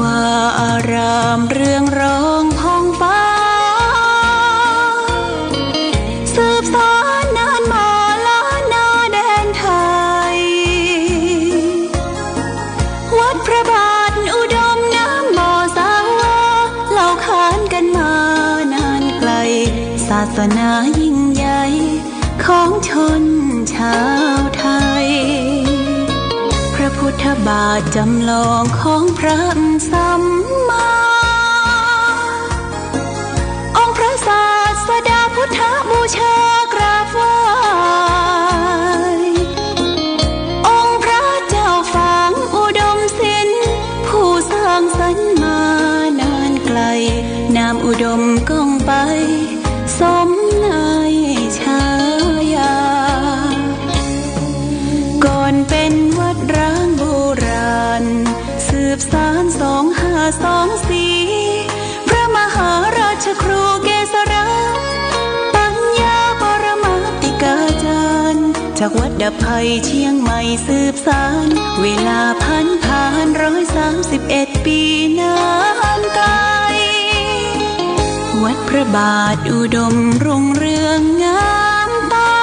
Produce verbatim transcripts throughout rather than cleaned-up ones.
ว่าอารามเรืองรองผ่องฟ้า สืบสานนานมาล้านนาแดนไทย วัดพระบาทอุดมน้ำบ่อสาว่า เล่าขานกันมานานไกล ศาสนายิ่งใหญ่ ของชนชาวไทย พระพุทธบาทจำลองของพระสัมมา องค์พระศาสดาพุทธบูชากราบไหว้ องค์พระเจ้าฝางอุดมศิลป์ ผู้สร้างสรรค์มานานไกล นามอุดมก้องไป สมในฉายา ก่อนเป็นวัดร้างโบราณ สืบสานสองห้าสองสี่ พระมหาราชครูเกษรา ปัญญาปรมาติกาจารย์ จากวัดดับภัยเชียงใหม่สืบสาน เวลาผันผ่านร้อยสามสิบเอ็ดปีนานไกล วัดพระบาทอุดมรุ่งเรืองงามตา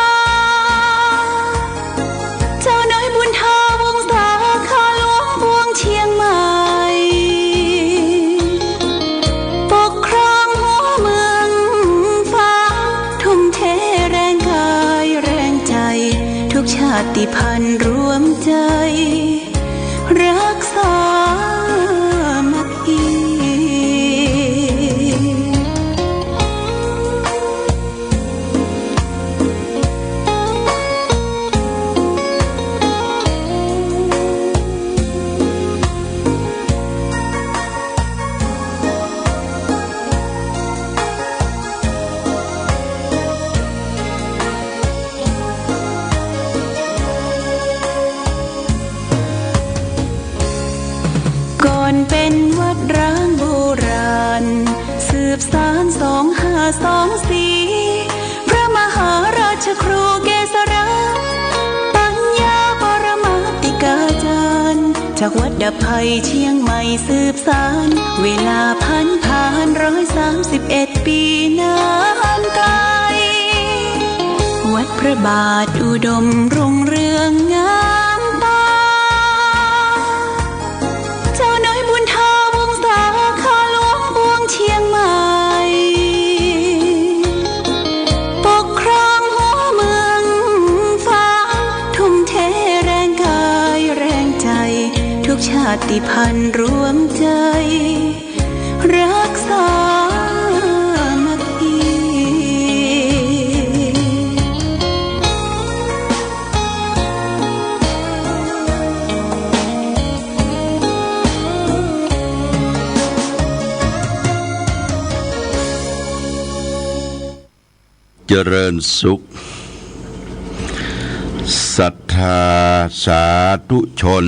เจ้าน้อยบุญทาวงศา ข้าหลวงปวงเชียงใหม่ ปกครองหัวเมืองฟ้า ทุ่มเทแรงกายแรงใจ ทุกชาติพันธุ์รวมใจ รักสามัคคี ก่อนเป็นวัดร้างโบราณ สืบสานสองห้าสองสี่ พระมหาราชครูเกษรา ปัญญาปรมาติกาจารย์ จากวัดดับภัยเชียงใหม่สืบสาน เวลาผันผ่านร้อยสามสิบเอ็ดปีนานไกล วัดพระบาทอุดมรุ่งเรืองงามตา เจ้าน้อยบุญทาวงศา ข้าหลวงปวงเชียงใหม่ ปกครองหัวเมืองฟ้า ทุ่มเทแรงกายแรงใจ ทุกชาติพันธุ์รวมใจ รักสามัคคี เจริญสุข ศรัทธาสาธุชน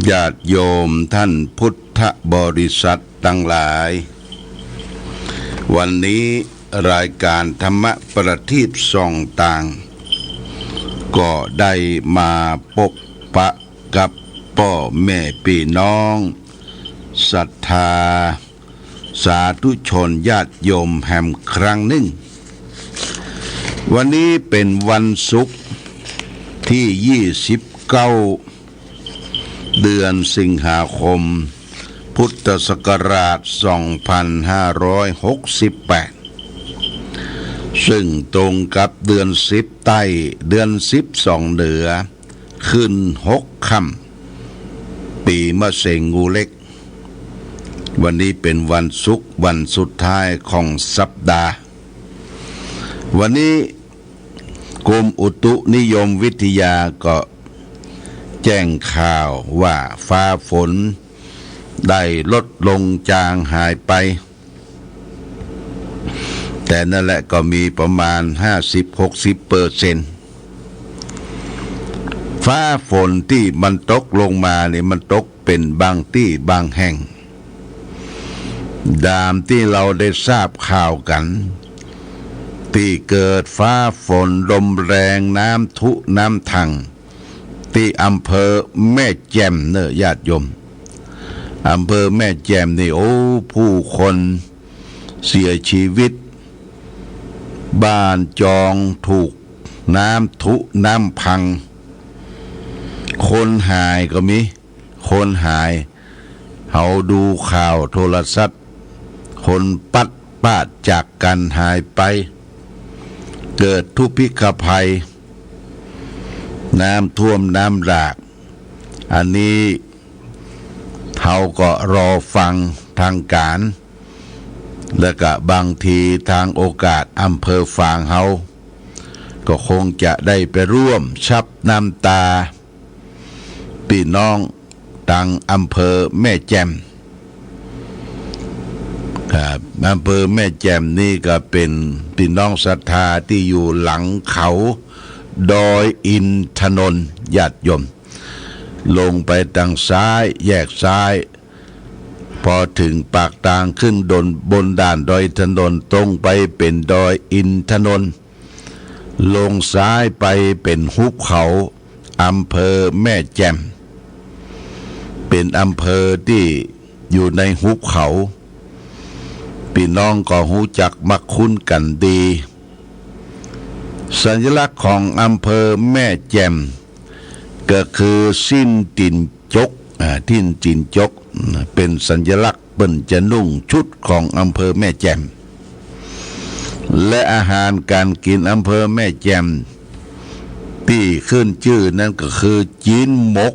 ญาติโยมท่านพุทธบริษัทตังหลาย วันนี้รายการธรรมประทีปส่องตาง ก็ได้มาปบปะกับป้อแม่ปี้น้อง ศรัทธาสาธุชนญาติโยมแหมครั้งนึ่ง วันนี้เป๋นวันศุกร์ตี้ยี่สิบเก้า เดือนสิงหาคม พุทธศักราชสองพันห้าร้อยหกสิบแปด ซึ่งตรงกับเดือนสิบใต้ เดือนสิบสองเหนือ ขึ้นหกค่ำ ปีมะเสงงูเล็ก วันนี้เป๋นวันศุกร์ วันสุดท้ายของสัปดาห์ วันนี้กรมอุตุนิยมวิทยาก็แจ้งข่าวว่าฟ้าฝนได้ลดลงจางหายไป แต่นั่นแหละก็มีประมาณห้าสิบหกสิบเปอร์เซ็นต์ ฟ้าฝนตี้มันตกลงมานี่มันตกเป๋นบางตี้บางแห่ง ดามตี้เฮาได้ทราบข่าวกั๋น ตี้เกิดฟ้าฝนลมแรงน้ำทุ่น้ำทั่ง ตี้อำเภอแม่แจ่มเน่อญาติโยม อำเภอแม่แจ่มนี่ โอ้ ผู้คนเสียชีวิต บ้านจองถูกน้ำทะลุน้ำพัง คนหายก็มี คนหาย เฮาดูข่าวโทรทัศน์ คนพลัดพรากจากกั๋นหายไป เกิดทุพพิฆภัย น้ำท่วมน้ำหลาก อันนี้เฮาก็รอฟังตางก๋าน และก็บางทีตางโอกาสอำเภอฝางเฮา ก็คงจะได้ไปร่วมซับน้ำตา ปี้น้องตางอำเภอแม่แจ่ม ครับ อำเภอแม่แจ่มนี่ก็เป๋นปี้น้องศรัทธาตี้อยู่หลังเขาดอยอินทนนท์ ญาติโยม ลงไปตางซ้าย แยกซ้าย ปอเถิงปากตางขึ้นดอย บนด่านดอยอินทนนท์ ตรงไปเป๋นดอยอินทนนท์ ลงซ้ายไปเป๋นหุบเขา อำเภอแม่แจ่ม เป๋นอำเภอตี้อยู่ในหุบเขา ปี้น้องก็ฮู้จักมักคุ้นกั๋นดี สัญลักษณ์ของอำเภอแม่แจ่ม ก็คือซี้นตี๋นจก อ่า ซี้นตี๋นจก เป๋นสัญลักษณ์ เปิ้นจะนุ่งชุดของอำเภอแม่แจ่ม และอาหารก๋านกิ๋นอำเภอแม่แจ่ม ตี้ขึ้นจื้อนั้นก็คือจิ๊นหมก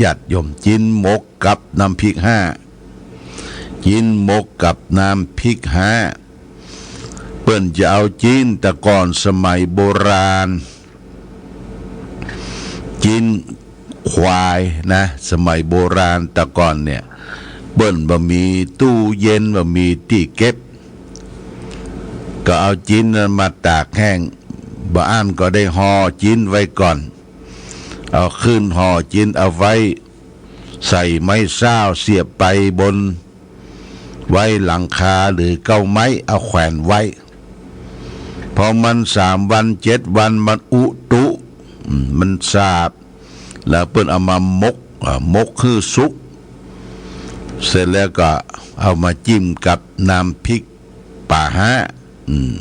ญาติโยม จิ๊นหมกกับน้ำพริกฮ้า จิ๊นหมกกับน้ำพริกฮ้า เปิ้นจะเอาจิ๊น แต่ก่อนสมัยโบราณ จิ๊นควายนะ สมัยโบราณแต่ก่อนเนี่ย เปิ้นบ่มีตู้เย็น บ่มีตี้เก็บ ก็เอาจิ๊นนั้นมาตากแห้ง บ่อั้นก็ได้ห่อจิ๊นไว้ก่อน เอาขึ้นห่อจิ๊นเอาไว้ ใส่ไม้เซ้าเสียบไปบน ไว้หลังคาหรือเก๊าไม้ เอาแขวนไว้ พอมันสามวันเจ็ดวันมันอุตุ อืม มันสาบ แล้วเปิ้นเอามาหมก อ่า หมกหื้อสุก เสร็จแล้วก็เอามาจิ้มกับน้ำพริก ป๋าฮ้า อืม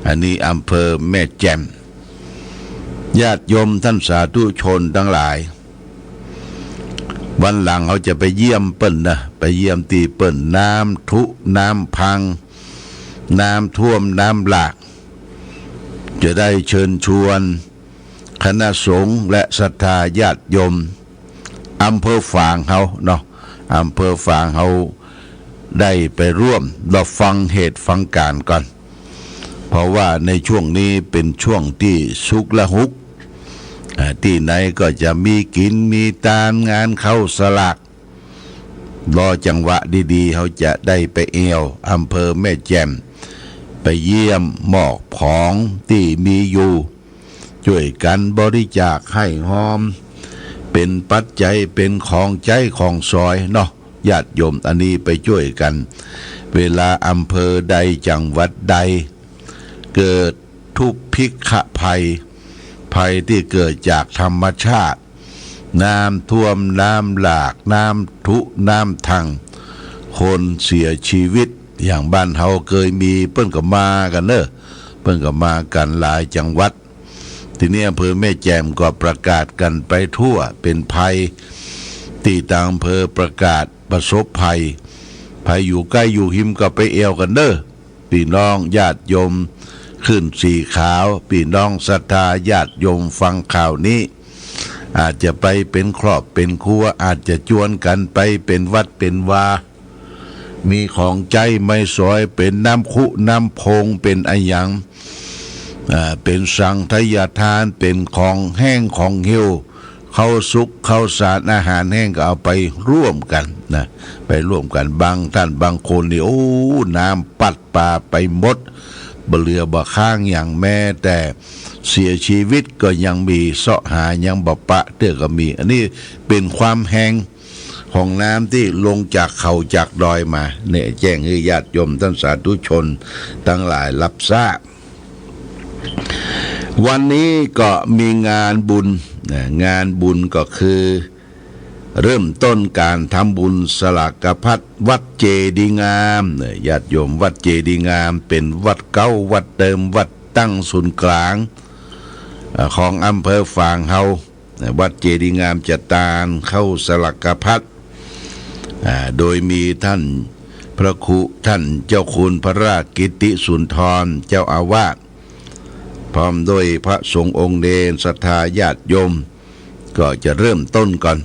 อันนี้อำเภอแม่แจ่ม ญาติโยมท่านสาธุชนตังหลาย วันหลังเฮาจะไปเยี่ยมเปิ้นนะ ไปเยี่ยมตี้เปิ้นน้ำทะลุน้ำพัง น้ำท่วมน้ำหลาก จะได้เชิญชวน คณะสงฆ์และศรัทธาญาติโยม อำเภอฝางเฮาเนาะ อำเภอฝางเฮาได้ไปร่วมรับฟังเหตุฟังก๋ารณ์ก่อน เพราะว่าในช่วงนี้เป๋นช่วงตี้ชุกละหุก อ่า ตี้ไหนก็จะมีกิ๋นมีตาน งานเข้าสลาก รอจังหวะดีๆ เฮาจะได้ไปแอ่วอำเภอแม่แจ่ม ไปเยี่ยมมอบของตี้มีอยู่ จ้วยกั๋นบริจาคให้ฮอม เป๋นปัจจัย เป๋นของใจ๊ของสอยเนาะ ญาติโยม อันนี้ไปจ้วยกั๋น เวลาอำเภอใดจังหวัดใด เกิดทุพพิฆภัย ภัยตี้เกิดจากธรรมชาติ น้ำท่วม น้ำหลาก น้ำทะลุน้ำพัง คนเสียชีวิต อย่างบ้านเฮาเกยมี เปิ้นก็มากั๋นเน่อ เปิ้นก็มากั๋นหลายจังหวัด ทีนี้อำเภอแม่แจ่มก็ประกาศกั๋นไปทั่ว เป๋นภัยตี้ตางอำเภอประกาศประสบภัย ใผอยู่ใก้อยู่ฮิมก็ไปแอ่วกั๋นเน่อ ปี้น้องญาติโยมขึ้นสีขาว ปี้น้องศรัทธาญาติโยมฟังข่าวนี้ อาจจะไปเป๋นครอบเป๋นครัว อาจจะจวนกั๋นไปเป๋นวัดเป๋นวา มีของใจ๊ไม้สอย เป๋นน้ำคุน้ำพง เป๋นอะหยัง อ่า เป๋นสังฆทายทาน เป๋นของแห้งของเหี่ยว ข้าวสุกข้าวสารอาหารแห้งก็เอาไปร่วมกั๋นนะ ไปร่วมกั๋น บางต้านบางคนนี่ โอ้ น้ำปัดปาไปหมด บ่เหลือบ่ค้างหยัง แม้แต่เสียชีวิตก็ยังมี เซาะหายังบ่ปะเตื้อก็มี อันนี้เป๋นความแฮงของน้ำตี้ลงจากเขาจากดอยมา เนี่ย แจ้งหื้อญาติโยมต้านสาธุชนตังหลายฮับทราบ วันนี้ก็มีงานบุญนะ งานบุญก็คือ เริ่มต้นก๋านทำบุญสลากภัตวัดเจดีย์งามเนี่ย ญาติโยม วัดเจดีย์งามเป๋นวัดเก๊า วัดเดิม วัดตั้งศูนย์กลาง อ่า ของอำเภอฝางเฮา วัดเจดีย์งามจะตานเข้าสลากภัต อ่า โดยมีต้านพระครู ต้านเจ้าคุณพระราชกิตติสุนทร เจ้าอาวาส พร้อมด้วยพระสงฆ์องค์เณร ศรัทธาญาติโยม ก็จะเริ่มต้นก่อน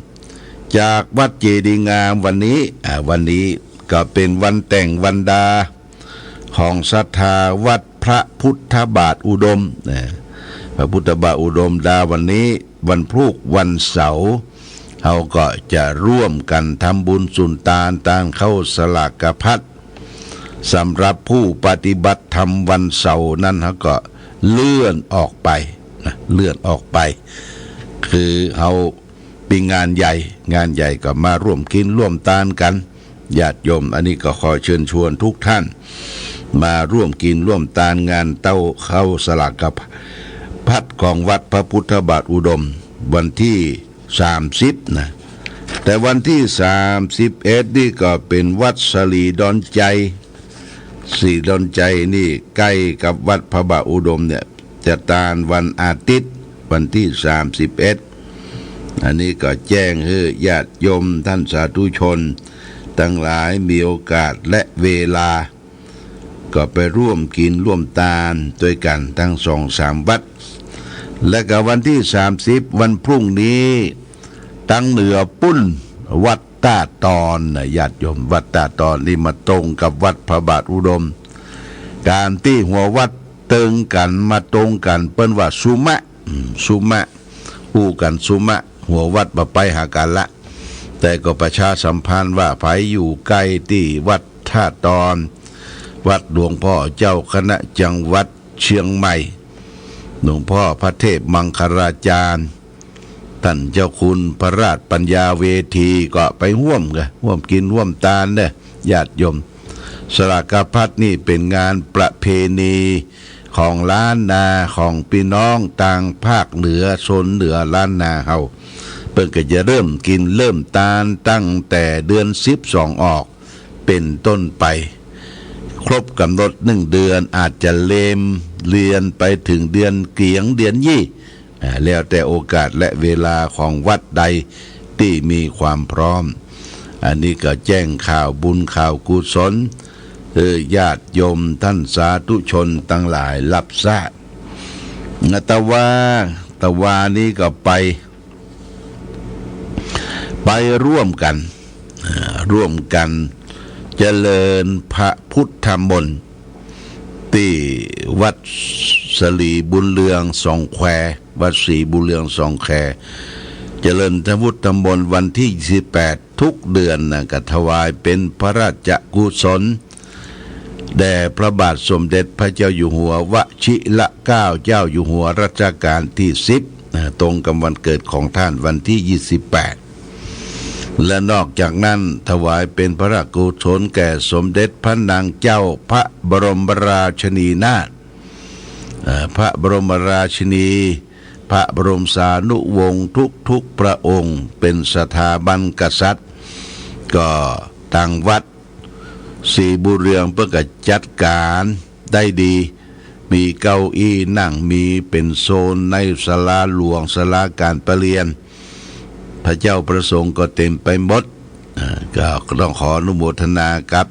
จากวัดเจดีย์งามวันนี้ อ่า วันนี้ก็เป๋นวันแต่งวันดา ของศรัทธาวัดพระพุทธบาทอุดมนะ พระพุทธบาทอุดมดาวันนี้ วันพูก วันเสาร์ เฮาก็จะร่วมกั๋นทำบุญสุนตานตานเข้าสลากภัต สำหรับผู้ปฏิบัติธรรมวันเสาร์นั้น เฮาก็เลื่อนออกไปนะ เลื่อนออกไป คือเฮา เป๋นงานใหญ่ งานใหญ่ก็มาร่วมกิ๋นร่วมตานกั๋น ญาติโยม อันนี้ก็ขอเชิญชวนทุกท่าน มาร่วมกิ๋นร่วมตานงานเต้าเข้าสลากภัตของวัดพระพุทธบาทอุดม วันตี้สามสิบนะ แต่วันตี้สามสิบเอ็ดนี่ก็เป๋นวัดสลีดอนชัย สลีดอนชัยนี่ใก้กับวัดพระบาทอุดมเนี่ย จะตานวันอาทิตย์ วันตี้สามสิบเอ็ด อันนี้ก็แจ้งหื้อญาติโยมต้านสาธุชนตังหลายมีโอกาสและเวลา ก็ไปร่วมกิ๋นร่วมตานตวยกั๋นตึงสองสามวัด และก็วันตี้สามสิบ วันพรุ่งนี้ ตังเหนือปู๊น วัดต้าตอนนะ ญาติโยม วัดต้าตอนนี่มาตรงกับวัดพระบาทอุดม ก๋านตี้หัววัดเติงกั๋นมาตรงกั๋น เปิ้นว่าสุมะ อืม สุมะ อู้กั๋นสุมะ หัววัดบ่ไปหากั๋นละ แต่ก็ประชาสัมพันธ์ว่าใผอยู่ใก้ตี้วัดต้าตอน วัดหลวงพ่อเจ้าคณะจังหวัดเชียงใหม่ หลวงพ่อพระเทพมังคลาจารย์ ต้านเจ้าคุณพระราชปัญญาเวที ก็ไปฮ่วมกั๋น ฮ่วมกิ๋นฮ่วมตานเน่อ ญาติโยม สลากภัตนี่เป๋นงานประเพณีของล้านนา ของปี้น้องตางภาคเหนือ โซนเหนือล้านนาเฮา เปิ้นก็จะเริ่มกิ๋นเริ่มตานตั้งแต่เดือนสิบสองออก เป๋นต้นไป ครบก๋ำหนดนึ่งเดือน อาจจะเลมเลือนไปเถิงเดือนเกี๋ยง เดือนยี่ อ่า แล้วแต่โอกาสและเวลาของวัดใดตี้มีความพร้อม อันนี้ก็แจ้งข่าวบุญข่าวกุศล เออ ญาติโยมต้านสาธุชนตังหลายฮับทราบ ตะวา ตะวานี้ก็ไป ไปร่วมกั๋น อ่า ร่วมกั๋นเจริญพระพุทธมนต์ ตี้วัดศรีบุญเรืองสองแคว วัดศรีบุญเรืองสองแคว เจริญพระพุทธมนต์วันตี้ยี่สิบแปดทุกเดือนนะ ก็ถวายเป๋นพระราชกุศล แด่พระบาทสมเด็จพระเจ้าอยู่หัววชิรเกล้าเจ้าอยู่หัวรัชกาลตี้สิบ นะ ตรงกับวันเกิดของต้านวันตี้ยี่สิบแปด และนอกจากนั้นถวายเป๋นพระราชกุศลแก่สมเด็จพระนางเจ้าพระบรมราชินีนาถ เอ่อ พระบรมราชินี พระบรมสานุวงศ์ทุกๆพระองค์ เป๋นสถาบันกษัตริย์ ก็ตางวัดศรีบุญเรืองเปิ้นก็จัดก๋านได้ดี มีเก้าอี้นั่ง มีเป๋นโซนในศาลาหลวง ศาลาก๋านประเรียน พระเจ้าพระสงฆ์ก็เต๋มไปหมด อ่า ก็ต้องขออนุโมทนากับ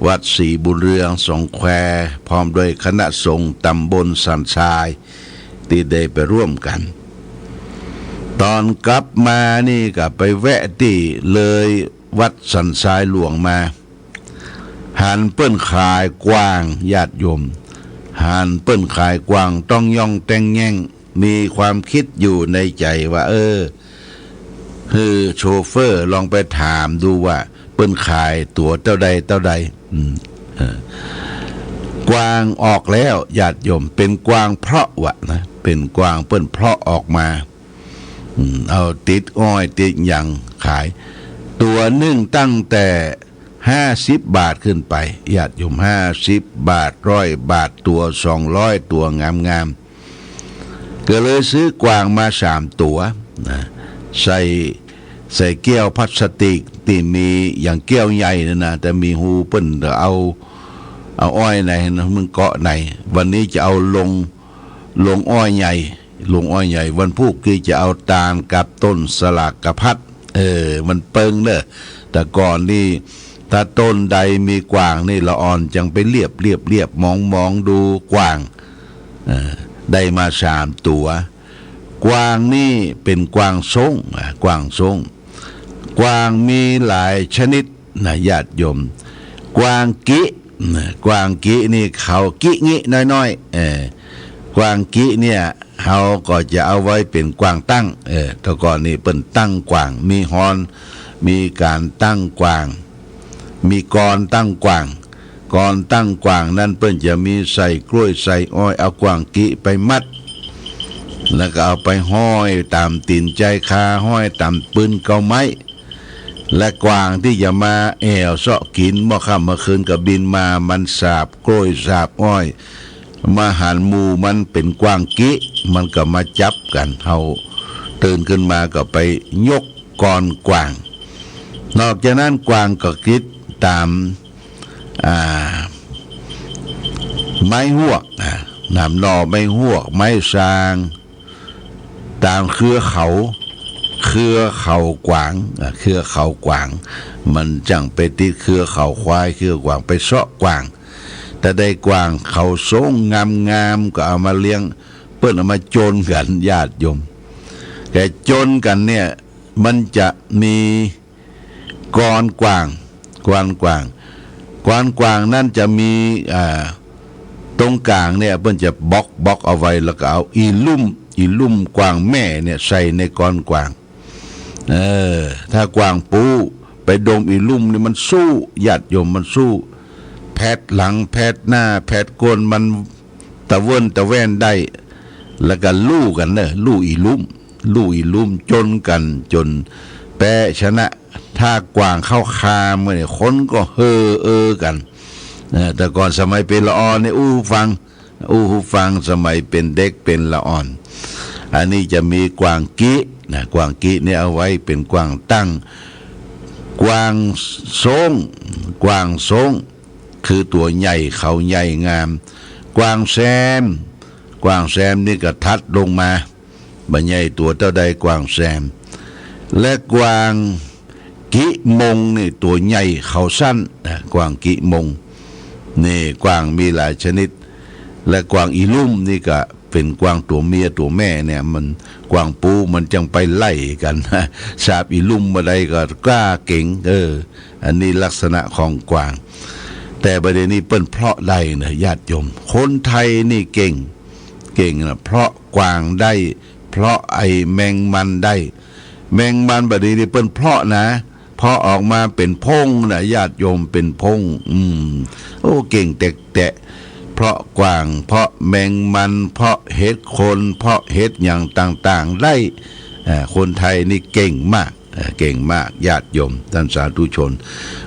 วัดศรีบุญเรืองสองแคว พร้อมด้วยคณะสงฆ์ตำบลสันทราย ตี้ได้ไปร่วมกั๋น ต๋อนกลับมานี่ก็ไปแวะตี้เลยวัดสันทรายหลวงมา หันเปิ้นขายกวาง ญาติโยม หันเปิ้นขายกวาง ต้องย่องแต้งแย่ง มีความกึ๊ดอยู่ในใจ๋ว่า เออ หื้อโชเฟอร์ลองไปถามดูว่าเปิ้นขายตั๋วเต้าใดเต้าใด อืม เออ กวางออกแล้ว ญาติโยม เป๋นกวางเพาะวะนะ เป๋นกวางเปิ้นเพาะออกมา อืม เอาติดอ้อยติดหยังขาย ตั๋วนึ่งตั้งแต่ห้าสิบบาทขึ้นไป ญาติโยม ห้าสิบบาท ร้อยบาท ตั๋วสองร้อย ตั๋วงามๆ ก็เลยซื้อกวางมาสามตั๋วนะ ใส่ ใส่แก้วพลาสติกตี้มีอย่างแก้วใหญ่นั่นนะ แต่มีฮูเปิ้นจะเอา เอาอ้อยในนะ มันเกาะใน วันนี้จะเอาโลง โลงอ้อยใหญ่ โลงอ้อยใหญ่ วันพูกนี้จะเอาตานกับต้นสลากพัด เออ มันเปิงเน่อ แต่ก่อนนี่ ถ้าต้นใดมีกว่างนี่ละอ่อนจังไปเลียบ เลียบ เลียบ มอง มองดูกว่าง เออ ได้มาสามตั๋ว กว่างนี่เป๋นกว่างส้ง อ่ะ กว่างส้ง กว่างมีหลายชนิดนะญาติโยม กว่างกินะ กว่างกินี่เขากิงิน้อยๆ เออ กว่างกิเนี่ย เฮาก็จะเอาไว้เป๋นกว่างตั้ง เออ แต่ก่อนนี่เปิ้นตั้งกว่าง มีฮอน มีก๋านตั้งกว่าง มีกอนตั้งกว่าง กอนตั้งกว่างนั้นเปิ้นจะมีใส่กล้วยใส่อ้อย เอากว่างกิไปมัด แล้วก็เอาไปห้อยต๋ามตี๋นจายคา ห้อยต๋ามปืนเกาไม้ และกว่างตี้จะมาแอ่วเซาะกิ๋น เมื่อค่ำเมื่อคืนก็บินมา มันสาบกล้วยสาบอ้อย มาหันหมู่มันเป๋นกว่างกิ มันก็มาจับกั๋น เฮาตื่นขึ้นมาก็ไปยกกอนกว่าง นอกจากนั้นกว่างก็กินต๋าม อ่า ไม้ฮวก อ่า หนามหน่อไม้ฮวก ไม้ซาง ต๋ามเครือเขา เครือเขากว่าง อ่า เครือเขากว่าง มันจั่งไปติดเครือเขาควาย เครือกว่าง ไปเซาะกว่าง ถ้าได้กว่างเขาส้งงามๆ ก็เอามาเลี้ยง เปิ้นเอามาจนกั๋นญาติโยม แต่จนกั๋นเนี่ย มันจะมีกอนกว่าง กอนกว่าง กอนกว่างนั้นจะมี อ่า ตรงก๋างเนี่ย เปิ้นจะบล็อก บล็อกเอาไว้ แล้วก็เอาอี่ลุ่ม อี่ลุ่มกว่างแม่เนี่ยใส่ในกอนกว่าง เออ ถ้ากว่างปูไปดมอี่ลุ่มนี่มันสู้ ญาติโยม มันสู้ แผดหลัง แผดหน้า แผดก้น มันตะเวิ้นตะแว่นได้ แล้วก็ลู่กั๋นเน่อ ลู่อี่ลุ่ม ลู่อี่ลุ่ม จนกั๋น จ๋นแป๊ชนะ ถ้ากว่างเข้าคาเมื่อนี่ คนก็เห่อเออกั๋น เออ แต่ก่อนสมัยเป๋นละอ่อนนี่ อู้ฟัง อู้ฟัง สมัยเป๋นเด็กเป๋นละอ่อน อันนี้จะมีกว่างกินะ กว่างกิเนี่ยเอาไว้เป๋นกว่างตั้ง กว่างส้ง กว่างส้ง คือตั๋วใหญ่ เขาใหญ่งาม กว่างแซม กว่างแซมนี่ก็ถัดลงมา บ่ใหญ่ตั๋วเต้าใดกว่างแซม และกว่างกิมงนี่ตั๋วใหญ่เขาสั้นนะ กว่างกิมง นี่กว่างมีหลายชนิด และกว่างอี่ลุ่มนี่ก็เป๋นกว่างตั๋วเมียตั๋วแม่เนี่ย มันกว่างปูมันจั่งไปไล่กั๋น สาบอี่ลุ่มบ่ได้ก็กล้าเก๋ง เออ อันนี้ลักษณะของกว่าง แต่บ่าเดี่ยวนี้เปิ้นเพาะได้นะญาติโยม คนไทยนี่เก่ง เก่งนะ เพาะกว่างได้ เพาะไอ้แมงมันได้ แมงมันบ่าเดี่ยวนี้เปิ้นเพาะนะ เพาะออกมาเป๋นพ่งนะญาติโยม เป๋นพ่ง อืม โอ้ เก่งแต๊ๆ เพาะกว่าง เพาะแมงมัน เพาะเห็ดโคน เพาะเห็ดอย่างต่างๆ ได้ อ่า คนไทยนี่เก่งมาก เอ่อ เก่งมาก ญาติโยม ต้านสาธุชน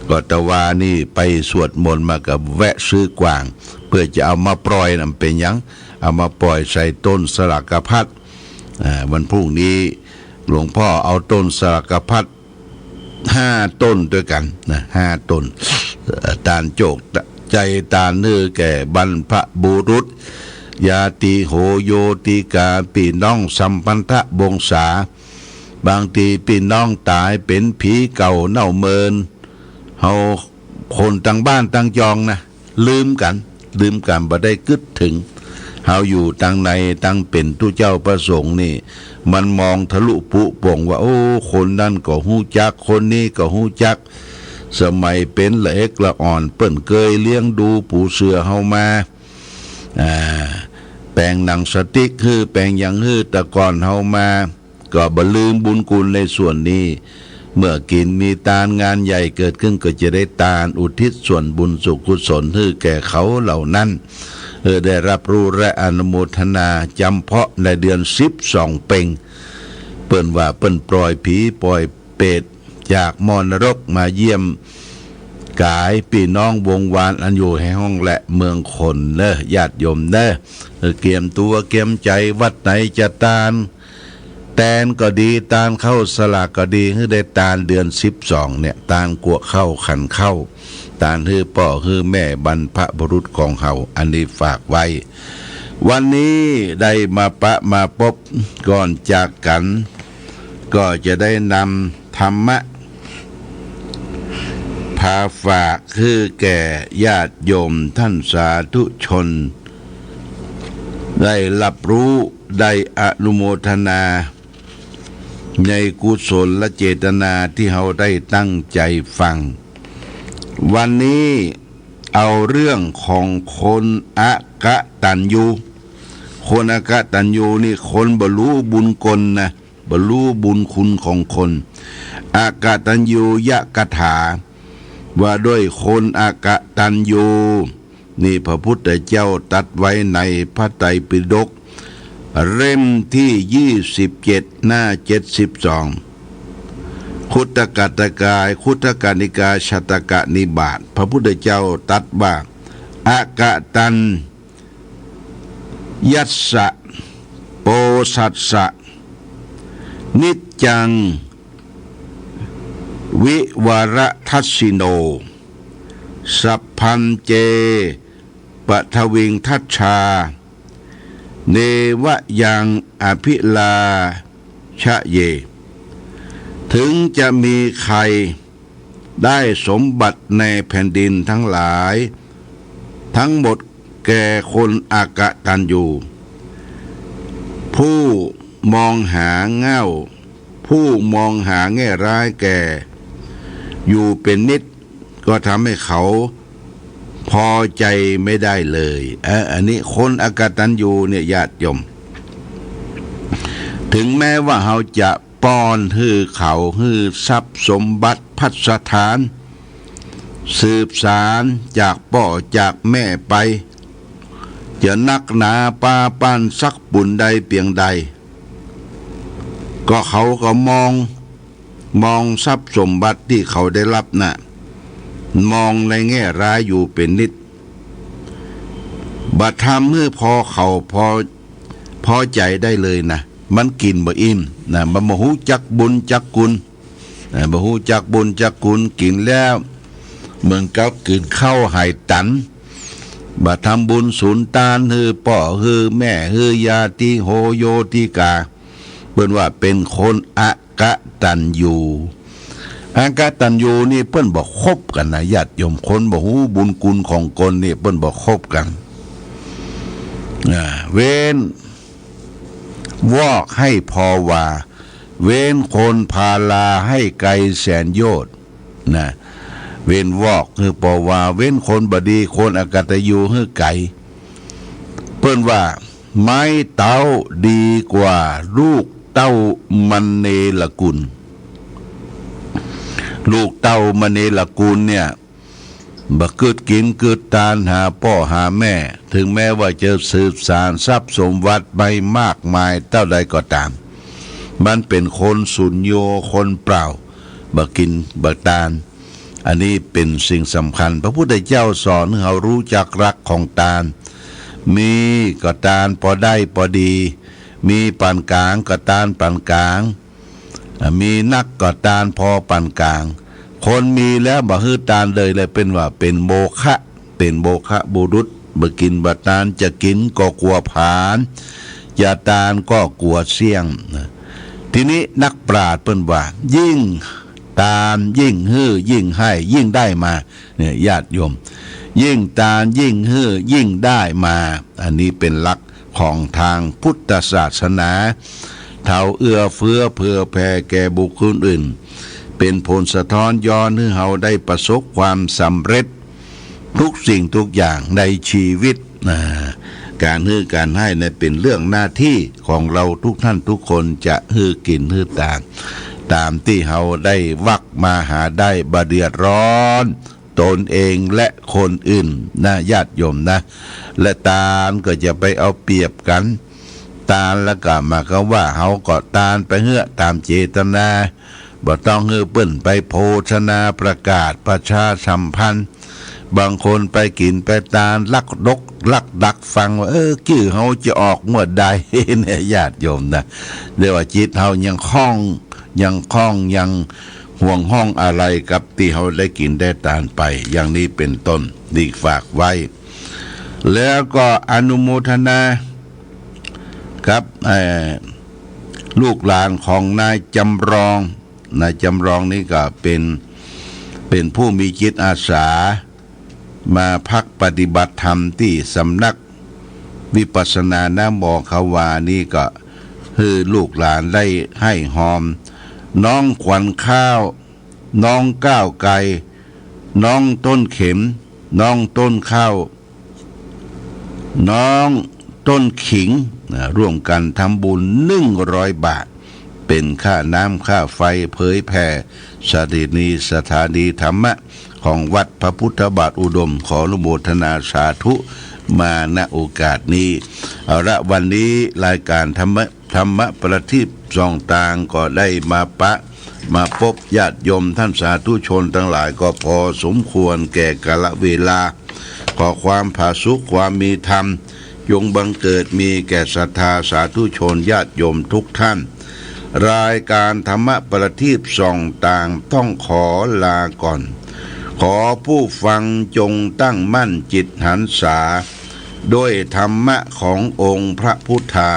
ก็ตะวานี่ไปสวดมนต์มาก็แวะซื้อกว่าง เปื้อจะเอามาปล่อยนะ เป๋นหยัง เอามาปล่อยใส่ต้นสลากพัด อ่า วันพรุ่งนี้หลวงพ่อเอาต้นสลากพัดห้าต้นตวยกั๋นนะ ห้าต้น เอ่อ ตานโจคใจ๋ตานเน่อแก่บรรพบุรุษ ญาติโหโยติกา ปี้น้องสัมพันธวงศา บางทีปี้น้องต๋ายเป๋นผีเก่าเน่าเมิน เฮาคนตังบ้านตังจองนะ ลืมกั๋น ลืมกั๋น บ่ได้กึ๊ดเถิง เฮาอยู่ตังในตังเป๋นตุ๊เจ้าพระสงฆ์นี่ มันมองทะลุปุโป่งว่า โอ้ คนนั้นก็ฮู้จัก คนนี้ก็ฮู้จัก สมัยเป๋นละเอ็กละอ่อน เปิ้นเกยเลี้ยงดูปูเสือเฮามา อ่า แป๋งหนังสติ๊กหื้อ แป๋งหยังหื้อ แต่ก่อนเฮามา ก็บ่ลืมบุญคุณในส่วนนี้ เมื่อกิ๋นมีตาน งานใหญ่เกิดขึ้นก็จะได้ตาน อุทิศส่วนบุญส่วนกุศลหื้อแก่เขาเหล่านั้น เออ ได้รับรู้และอนุโมทนา จ๋ำเพาะในเดือนสิบสองเป๋ง เปิ้นว่าเปิ้นปล่อยผีปล่อยเปรตจากหม้อนรกมาเยี่ยมก๋ายปี้น้องวงวานอันอยู่แห่งห้องและเมืองคนเน่อ ญาติโยมเน่อ เออ เกียมตั๋วเกียมใจ๋ วัดไหนจะตาน แตนก็ดี ตานข้าวสลากก็ดี หื้อได้ตานเดือนสิบสองเนี่ย ตานกรวดข้าวขันข้าว ตานหื้อป้อหื้อแม่บรรพบุรุษของเฮา อันนี้ฝากไว้ วันนี้ได้มาปะมาปบ ก่อนจากกั๋น ก็จะได้นำธรรมะ ผาฝากหื้อแก่ญาติโยมท่านสาธุชน ได้รับรู้ ได้อนุโมทนา ในกุศลเจตนาตี้เฮาได้ตั้งใจ๋ฟัง วันนี้เอาเรื่องของคนอกตัญญู คนอกตัญญูนี่คนบ่ฮู้บุญคนนะ บ่ฮู้บุญคุณของคน อกตัญญูยกถา ว่าด้วยคนอกตัญญู นี่พระพุทธเจ้าตรัสไว้ในพระไตรปิฎก เล่มตี้ยี่สิบเจ็ด หน้าเจ็ดสิบสอง คุตตกัตตกาย คุตตกนิกาย ฉัตตกนิบาต พระพุทธเจ้าตรัสว่า อกตัญญัสสะ โปสัสสะ นิจจัง วิวรทัสสิโน สัพพัญเจ ปทวิงคัจฉา เนวะยังอภิลาชะเย ถึงจะมีใครได้สมบัติในแผ่นดินทั้งหลาย ทั้งหมดแก่คนอกตัญญู ผู้มองหาแง่ ผู้มองหาแง่ร้ายแก่อยู่เป็นนิด ก็ทำให้เขาพอใจไม่ได้เลย เอ่อ อันนี้คนอกตัญญูเนี่ยญาติโยม ถึงแม้ว่าเฮาจะป้อนหื้อเขา หื้อทรัพย์สมบัติภัสถาน สืบสานจากป้อจากแม่ไป จะนักหนาปาปันสักปูนใดเปียงใด ก็เขาก็มอง มองทรัพย์สมบัติตี้เขาได้รับน่ะ มองในแง่ร้ายอยู่เป็นนิด บ่ทำหื้อพอเขาพอ พอใจ๋ได้เลยนะ มันกิ๋นบ่อิ่มนะ มันบ่ฮู้จักบุญจักคุณ นะ บ่ฮู้จักบุญจักคุณ กิ๋นแล้วเหมือนกับกิ๋นข้าวไหตัน บ่ทำบุญสุนตานหื้อป้อหื้อแม่หื้อญาติโหโยติกา เปิ้นว่าเป๋นคนอกตัญญู อกตัญญูนี่เปิ้นบ่คบกั๋นนะญาติโยม คนบ่ฮู้บุญคุณของคนนี่เปิ้นบ่คบกั๋น อ่า เว้น วอกให้พอวา เว้นคนพาลาให้ไกลแสนโยชน์ นะ เว้นวอกหื้อปอวา เว้นคนบ่ดี คนอกตัญญูหื้อไก๋ เปิ้นว่าไม้เต๊าดีกว่าลูกเต้ามะเนรกุล ลูกเต้ามะเนรกุลเนี่ย บ่กึ๊ดกิ๋นกึ๊ดตานหาป้อหาแม่ ถึงแม้ว่าจะสืบสานทรัพย์สมบัติไปมากมายเต้าใดก็ต๋าม มันเป๋นคนสุญโญ คนเปล่า บ่กิ๋นบ่ตาน อันนี้เป๋นสิ่งสำคัญ พระพุทธเจ้าสอนหื้อเฮาฮู้จักลักษณ์ของตาน มีก็ตานปอได้ปอดี มีปานก๋างก็ตานปานก๋าง อ่า มีนักก็ตานปอปานก๋าง คนมีแล้วบ่หื้อตานเลย เลยเปิ้นว่าเป๋นโมฆะ เป๋นโมฆะบุรุษ บ่กิ๋นบ่ตาน จะกิ๋นก็กั๋วผลาญ จะตานก็กั๋วเสี้ยง นะ ทีนี้นักปราชญ์เปิ้นว่า ยิ่งตานยิ่งหื้อ ยิ่งให้ ยิ่งได้มา เนี่ย ญาติโยม ยิ่งตานยิ่งหื้อ ยิ่งได้มา อันนี้เป๋นหลักของตางพุทธศาสนา เฮาเอื้อเฟื้อเผื่อแผ่แก่บุคคลอื่น เป๋นผลสะท้อนย้อนหื้อเฮาได้ประสบความสำเร็จ ทุกสิ่งทุกอย่างในชีวิต อ่า ก๋านหื้อก๋านให้เนี่ยเป๋นเรื่องหน้าตี้ของเฮาทุกท่านทุกคน จะหื้อกิ๋นหื้อตาน ต๋ามตี้เฮาได้วักมาหาได้ บ่เดือดร้อนตนเองและคนอื่นนะ ญาติโยมนะ และตานก็จะไปเอาเปรียบกั๋น ตานแล้วก็หมายความว่าเฮาก็ตานไปเหื้อต๋ามเจตนา บ่ต้องหื้อเปิ้นไปโฆษณาประกาศประชาสัมพันธ์ บางคนไปกิ๋นไปตานลักดก ลักดักฟังว่า เออ จื้อเฮาจะออกเมื่อใด เนี่ย ญาติโยมนะ เรียกว่าจิตเฮายังข้อง ยังข้อง ยังห่วงห้องอะไรกับตี้เฮาได้กิ๋นได้ตานไป อย่างนี้เป็นต้น นี่ฝากไว้ แล้วก็อนุโมทนากับ เอ่อ ลูกหลานของนายจำลอง นายจำลองนี่ก็เป็น เป็นผู้มีจิตอาสา มาพักปฏิบัติธรรมตี้สำนักวิปัสสนา ณ บ่อขาวานี่ ก็หื้อลูกหลานได้ให้ฮอม น้องขวัญข้าว น้องก้าวไกล น้องต้นเข็ม น้องต้นข้าว น้องต้นขิง นะ ร่วมกั๋นทำบุญ หนึ่งร้อยบาท เป๋นค่าน้ำค่าไฟ เผยแผ่สถานี สถานีธรรมะของวัดพระพุทธบาทอุดม ขออนุโมทนาสาธุมา ณ โอกาสนี้ เอาละ วันนี้รายการธรรมะ ธรรมะประทีปส่องตางก็ได้มาปะ มาปบญาติโยมท่านสาธุชนตังหลายก็พอสมควรแก่กาลเวลา ขอความผาสุก ความมีธรรม จงบังเกิดมีแก่ศรัทธาสาธุชนญาติโยมทุกท่าน รายการธรรมะประทีปส่องตางต้องขอลาก่อน ขอผู้ฟังจงตั้งมั่นจิตหันษา ด้วยธรรมะขององค์พระพุทธา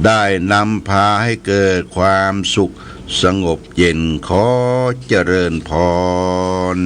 ได้นำพาให้เกิดความสุขสงบเย็น ขอเจริญพร